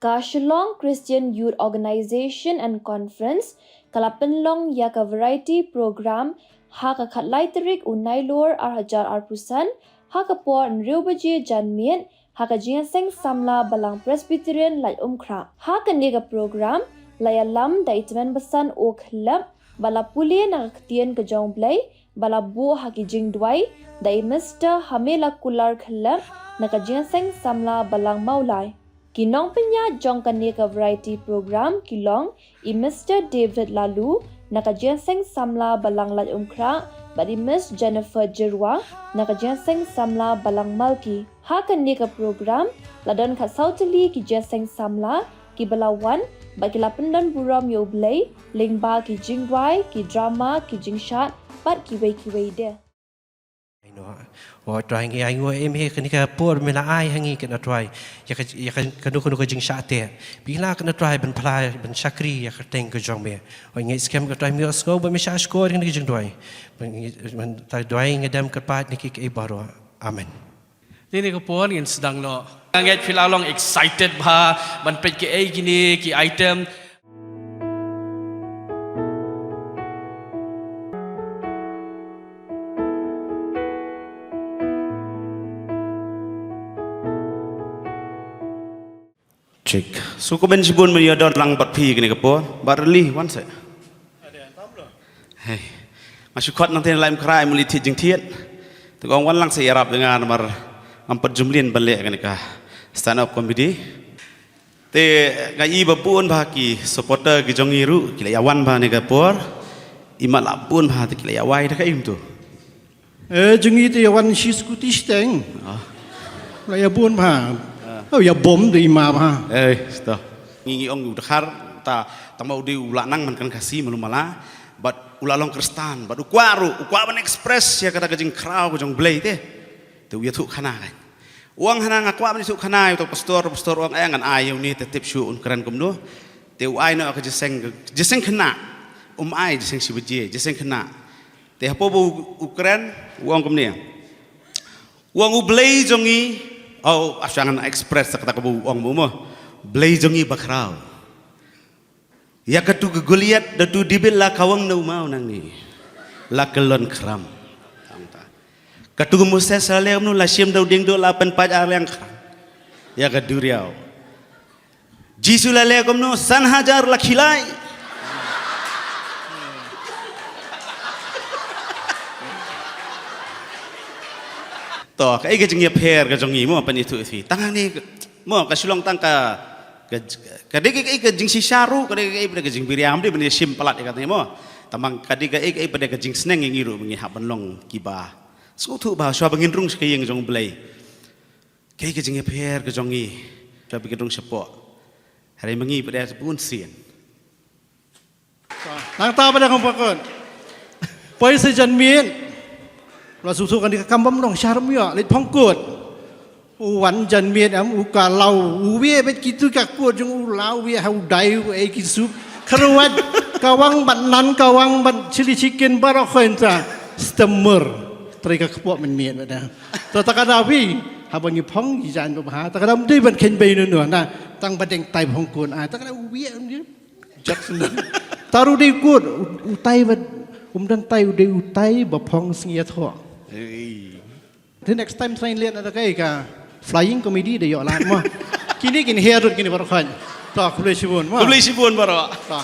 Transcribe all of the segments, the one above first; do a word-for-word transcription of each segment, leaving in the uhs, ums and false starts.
Ka Shillong Christian Youth Organization and Conference ka la pynlong ïa ka variety program ha ka khatlai tarik u Nailur arhajar arphew san, ha ka por hynriew baje janmiet, ha ka jingïaseng samla Balang Presbyterian Laitumkhrah. Ha kane ka program la ïalam da i tymmen basan O Khyllep, ba la pule na ka ktien ka jong U Blei, ba la buh ha ki jingduwai da i Mister Hamela Kular Khyllep na ka jingïaseng samla Balang Mawlai. Ki nongpynïaid jong kane ka variety program ki long i Mister David Laloo na ka jingïaseng samla Balang Laitumkhrah bad i Miss Jennifer Jyrwa na ka jingïaseng samla Balang Malki. Ha kane ka program la don khatsaw tylli ki jingïaseng samla kiba la wan bad ki la pyndon burom ïa U Blei lyngba ki jingduwai, ki drama, ki jingshad bad kiwei kiwei de. Ai noh. O Trai, ngi ai nguh ïa me ha kane ka por me la ai ha ngi, kane Trai, ïa ka, ïa ka, kano kano ka jingshah teh. Phi la kane Trai ban phla, ban shakri ïa ka kyrteng ka jong me. O ngi skhem kane Trai me ïohsngew bad me shah shkor ïa kane ka jingduwai. Ban ngi, ban ta duwai ngi dem kyrpad na ki kaei baroh. Amen. Te kane ka por ngin sdang noh. Nga ngeit phi la long excited bha ban peit kiei kine ki item. Check. Sngewkmen shibun ban ïadon lang bad phi kane ka por. Bad Rili, wan seh. Hei. Nga shu khot nangta na Laitumkhrah, muli thied jingthied. Te kong wan lang seh ïarap ïa nga namar ngam pat jumlien ban leh kane ka stand up comedy. Te nga i ba bun bha ki supporter ki jong ngi ruh ki la ïa wan bha kane ka por. I mat la bun bha te ki la ïa wai da ka im tu. Eh, jong ngi te ïa wan shi scooty shteng. Ah. La ïa bun bha. Ah. Oh, ïa bom de i ma bha. Eh, sto. Ngi ngi ong u dkhar ta tang ba u dei u la nang man kan Khasi malu mala. Bad u la long Khristan, bad u kwah ruh, u kwah ban express ïa kata ka jingkhraw ka jong U Blei te. Te u ïathuh khana kan. U ong hana nga kwah ban ïathuh khana ïa uta u pastor, pastor u ong eh ngan ai ïa une te tip shuh un kren kumno. Te u ai noh ka jingïaseng, jingïaseng khynnah. Um ai jingïaseng shibaje, jingïaseng khynnah. Te hapoh ba u, u kren, u ong kumne. U ong U Blei jong ngi, oh, ah shu ngan express kata kaba u ong mo mo. Blei jong ngi bakhraw. Ïa katu ka Goliath, da tu David la kawang na u maw nangne. La kyllon khram. Katu ka Moses la leh kumno, la shim da u dieng duh, la pynpait arliang khram. Ïa ka duriaw. Jisu la leh kumno, san hajar la khilai. To, kaei ka jingïapher ka jong ngi mo, pynithuh ïa phi. Tang hangne mo, ka shu long tang ka, ka, ka dei kaei ka jingshisha ruh, ka dei kaei pat ka jingbiria, ym dei ban ïa shim palat ïa kata mo. Tangba ka dei kaei kaei pat ka jingsneng ïa ngi ruh, ngi hap ban long kiba sngewthuh bha, shuwa ba ngin rung sha ka ïing jong U Blei. Kaei ka jingïapher ka jong ngi, shuwa ba ngin rung shapoh. Hynrei ma ngi pat da bun sien. Nangta pat da kong pakon. Poi sa janmiet. La suk suk kan di ka kam bam dong sharum ïa leit phong kut. U wan janmiet em u ka lau u wieh bet kitu ka kut jong u lau wieh ha u dai u ei ki sup. Kharwat kawang bat nan kawang bat chili chicken baroh khoin ta. Stemmer. Trai ka kpoh men miet da. Ta ta ka da wi. Haba ngi phong ngi jan ba ha. Ta ka da mdei ban khen bei nu nu na. Tang ba deng tai phong kun ai. Ta ka da u wieh em di. Jackson. Taru dei kut, u-, utai ba, um dang tai u dei utai ba phong sngi ïathoh. Ei. The next time train lian ada kai ka flying comedy de ïoh lad mo. Kini kin hair rut kini baroh khan. To, khublei shibun mo. Khublei shibun baroh. To.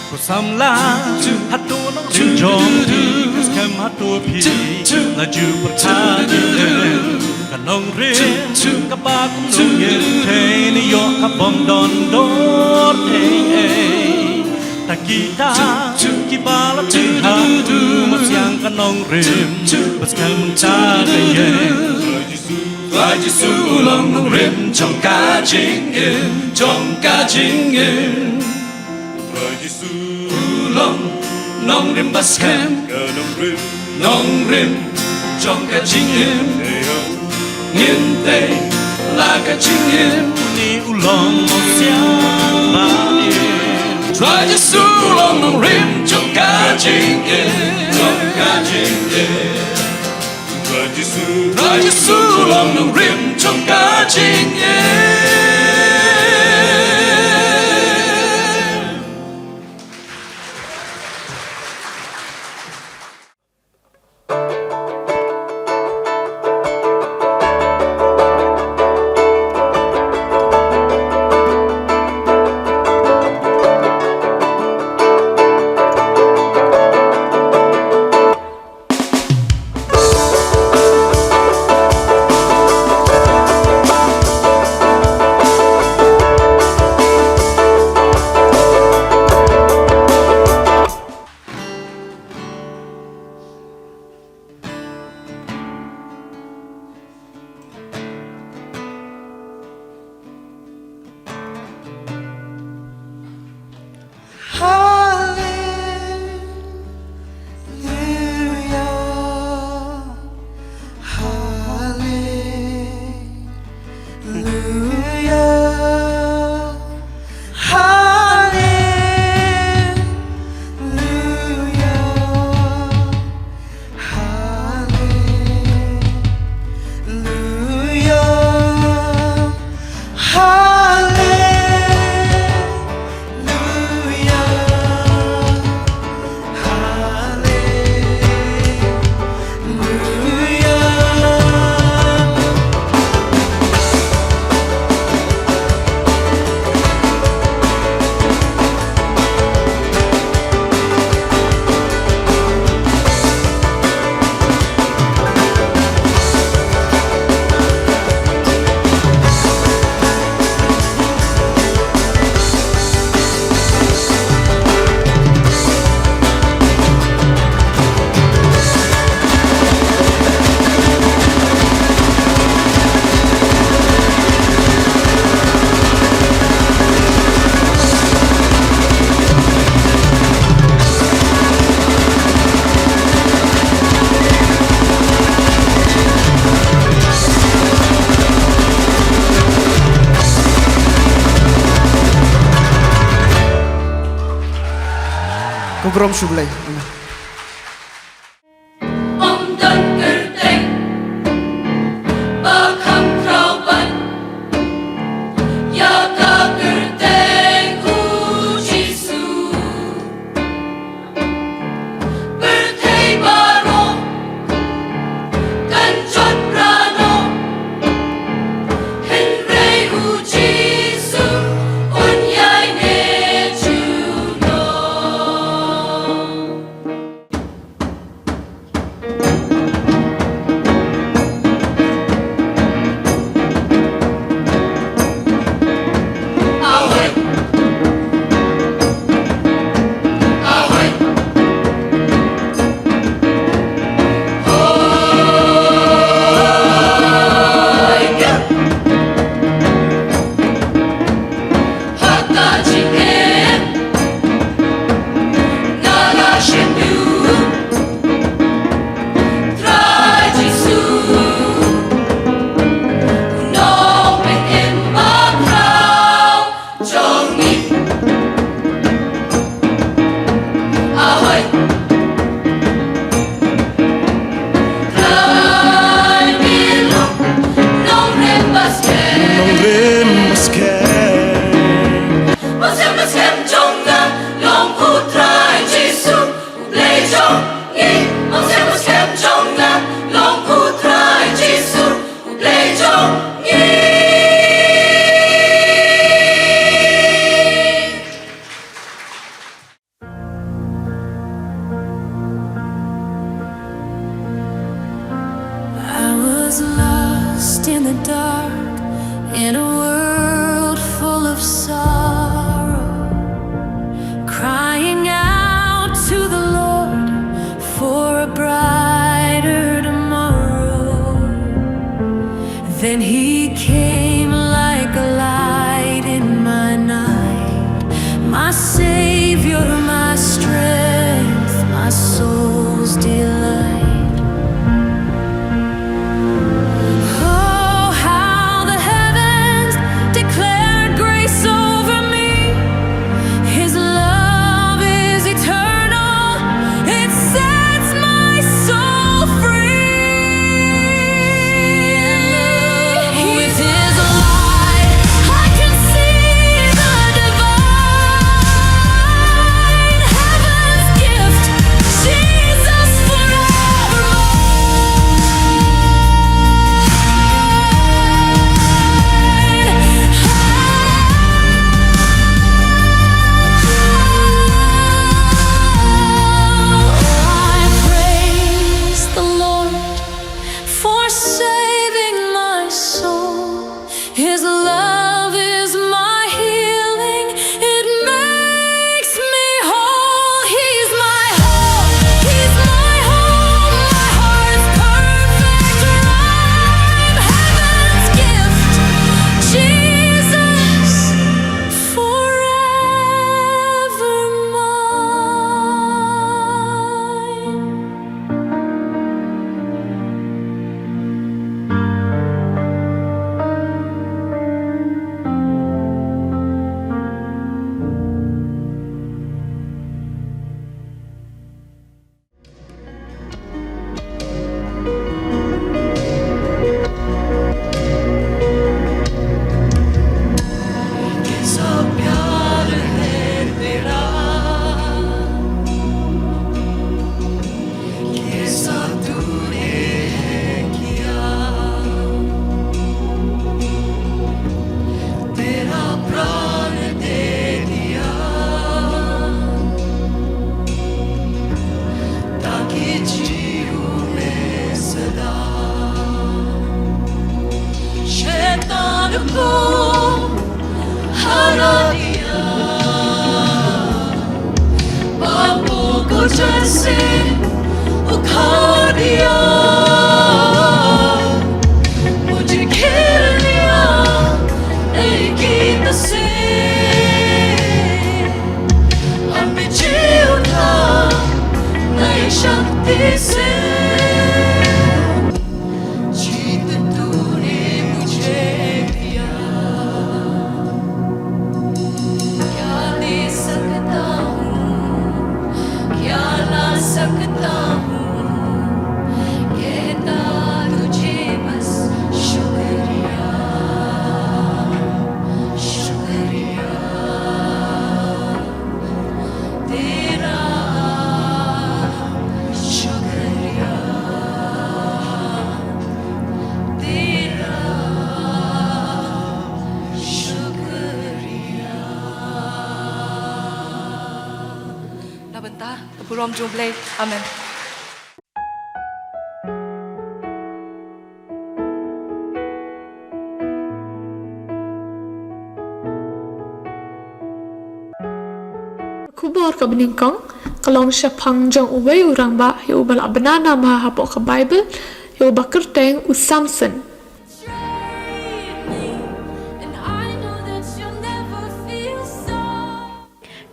Ko samla hato nongrim jong phi, ko skhem hato phi la ju pyrkhat ïa ka nongrim kaba kumno ngin thei ne ïoh ka bym don dor ei ei. Ta kita kiba la pyrkhat, u masiang ka nongrim ba skhem ta ka ïeng. Trai Jisu u long nongrim jong ka jingim, jong ka jingim. Trai Jisu u Nongrim ba skhem, ka nongrim, nongrim jong ka jingim. Ngin tei la ka jingim, une u long nongsiang ba im. Trai Jisu u long nongrim jong ka jingim, jong ka jingim. Trai Jisu, Trai Jisu u long nongrim jong ka jingim. Hallelujah, hallelujah, hallelujah. Hallelujah. Hallelujah. Hallelujah. Ko burom shu Blei. Amen. Ym don kyrteng ba kham khraw ban ïa ka kyrteng U Jisu. Pyrthei baroh kan jot bra noh, hynrei U Jisu un ïai ne junom. Nongrim ba skhem. Ba skhem, ba skhem jong nga long U Trai Jisu, U Blei jong ngi. Ba skhem, ba skhem jong nga long U Trai Jisu, U Blei jong ngi. I was lost in the dark, in a world full of sorrow, crying out to the Lord for a brighter tomorrow. Then he came like a light in my night, my Savior, my strength. पापों को जैसे उठा दिया, मुझे घेर लिया नई गीत से। अब मैं जी उठा नई शक्ति से। जीत तूने मुझे दिया, क्या दे सकता हूँ, क्या ला सकता हूँ, कहता तुझे बस शुक्रिया, शुक्रिया तेरा, शुक्रिया तेरा, शुक्रिया। Na bynta ka burom jong U Blei. Amen. Khubor kaba nyngkong ka long shaphang jong uwei u rangbah ïa uba la bna namar hapoh ka Baibl, ïa uba kyrteng u Samson.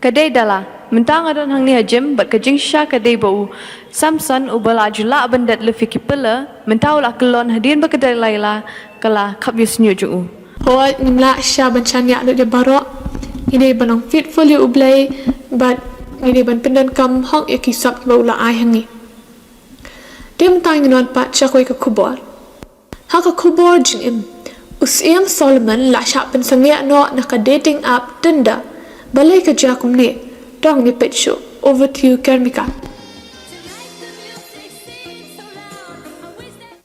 Ka dei da la, mynta nga don hangne ha gym bad ka jingshisha ka dei ba u Samson uba la ju lah ban dep lifts ïa ki pillar, mynta u la kyllon hadien ba ka Delilah ka la khap ïa u shñiuh jong u. Hooid, ngim lah shisha ban shaniah lut ïa baroh. Ngi dei ban long faithful ïa U Blei bad ngi dei ban pyndonkam hok ïa ki sap kiba u la ai ha ngi. Te mynta ngin wan pat sha kawei ka khubor. Ha ka khubor jingim, u Syiem Solomon la shah pynsangeh noh na ka dating app Tinder. Balei ka jia kumne? To ngin peit shuh. Over to you, Kermika.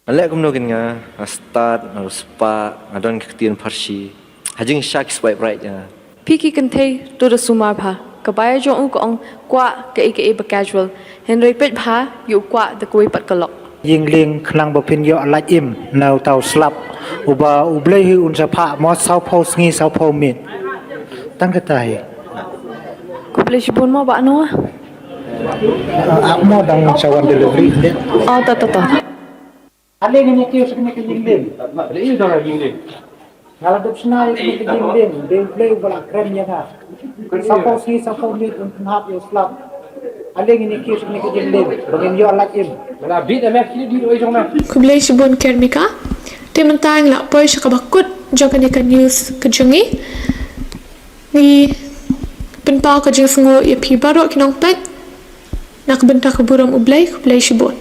Nga leh kumno kin nga, nga stad, nga riewspah, nga don ki ktien pharshi. Ha jingshisha ki swipe right ïa nga. Phi ki kynthei to da sumar bha. Ka bai jong u ka ong kwah kaei kaei ba casual. Hynrei peit bha ïa u kwah da kawei pat ka lok. Ïing lieng khnang ba phin ïoh lait im na uta u slap uba U Blei hi un sa phah mo sawphew sngi sawphew miet. Tang kata hi. Khublei shibun mo Bah Noah. Ah, mo dang sa wan delivery, deh. Oh, to, to, to. Ale ngin ïa kiew sha kane ka ïing lieng. Nga la dep shna ïa kane ka ïing lieng, dei U Blei uba la kren ïa nga. Sawphew sngi sawphew miet un pynhap ïa u slap. Ale ngin ïa kiew sha kane ka ïing lieng ba ngin ïoh lait im. Khublei shibun Kermika. Te mynta ngi la poi sha kaba kut jong kane ka news ka jong ngi. Ngi pynpaw ka jingsngew ïa phi baroh ki nongpeit. Na ka bynta ka burom U Blei, khublei shibun.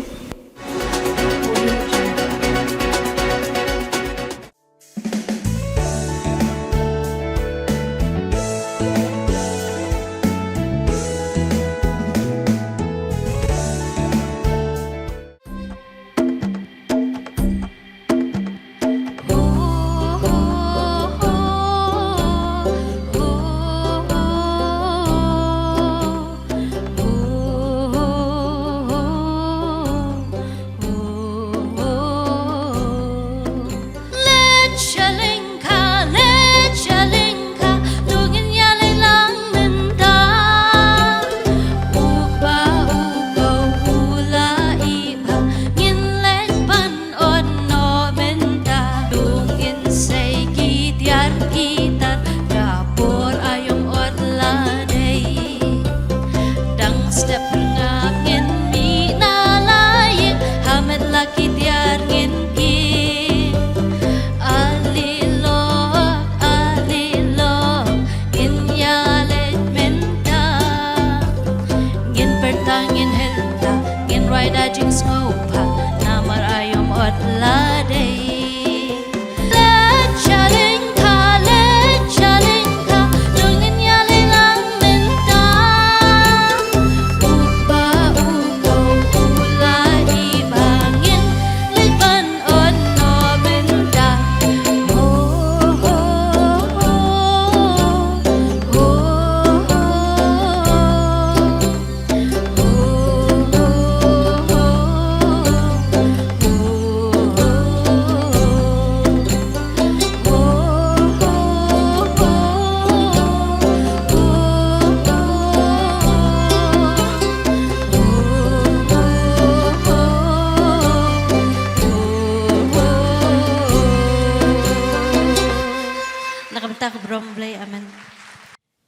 Amen.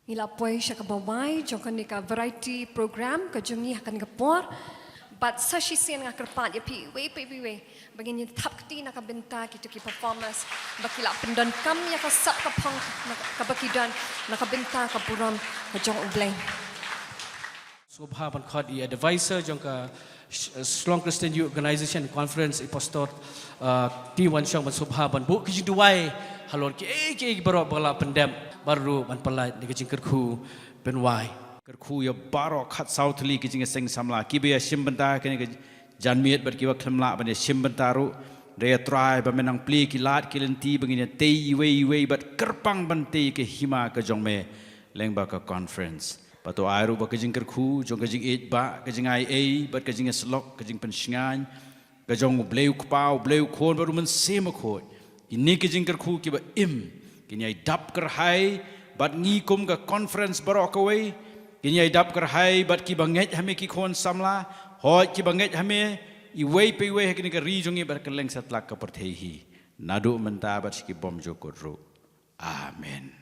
Ngi la poi sha kaba wai jong kane ka variety program ka jong ngi ha kane ka por. Bad sa shisien nga kyrpad ïa phi iwei pa iwei ba ngin ïa thap kti na ka bynta kito ki performers ba ki la pyndonkam ïa ka sap ka phong kaba ki don na ka bynta ka burom ka jong U Blei. Sngewbha ban khot ïa advisor jong ka Sh- Shillong Christian Youth Organization Conference, i Pastor uh, T Wanshong, ban sngewbha ban buh ki jingduwai halor kiei kiei baroh ba la pyndep, bad ruh ban pyllait na ka jingkyrkhu pynwai. Kyrkhu ïa baroh khatsaw tylli ki jingïaseng samla kiba ïashim bynta kane ka janmiet bad kiba khlem lah ban ïashim bynta ruh. Hynrei A Trai ba me nang plie ki lad ki lynti ba ngin ïatei iwei iwei bad kyrpang ban tei ka hima ka jong me lyngba ka conference. Bad to ai ruh ba ka jingkyrkhu jong ka jingïeit, ba ka jingai ei bad ka jingïasyllok, ka jingpynshngaiñ ka jong U Blei U Kpa, U Blei U Khun bad U Mynsiem Bakhuid. Kine ki jingkyrkhu kiba im kin ïai dap kyrhai bad ngi kum ka conference baroh kawei. Kin ïai dap kyrhai bad kiba ngeit ha me ki khun samla, hooid kiba ngeit ha me iwei pa iwei ha kane ka ri jong ngi bad kylleng satlak ka pyrthei hi, naduh mynta bad sha ki bymjukut ruh. Amen.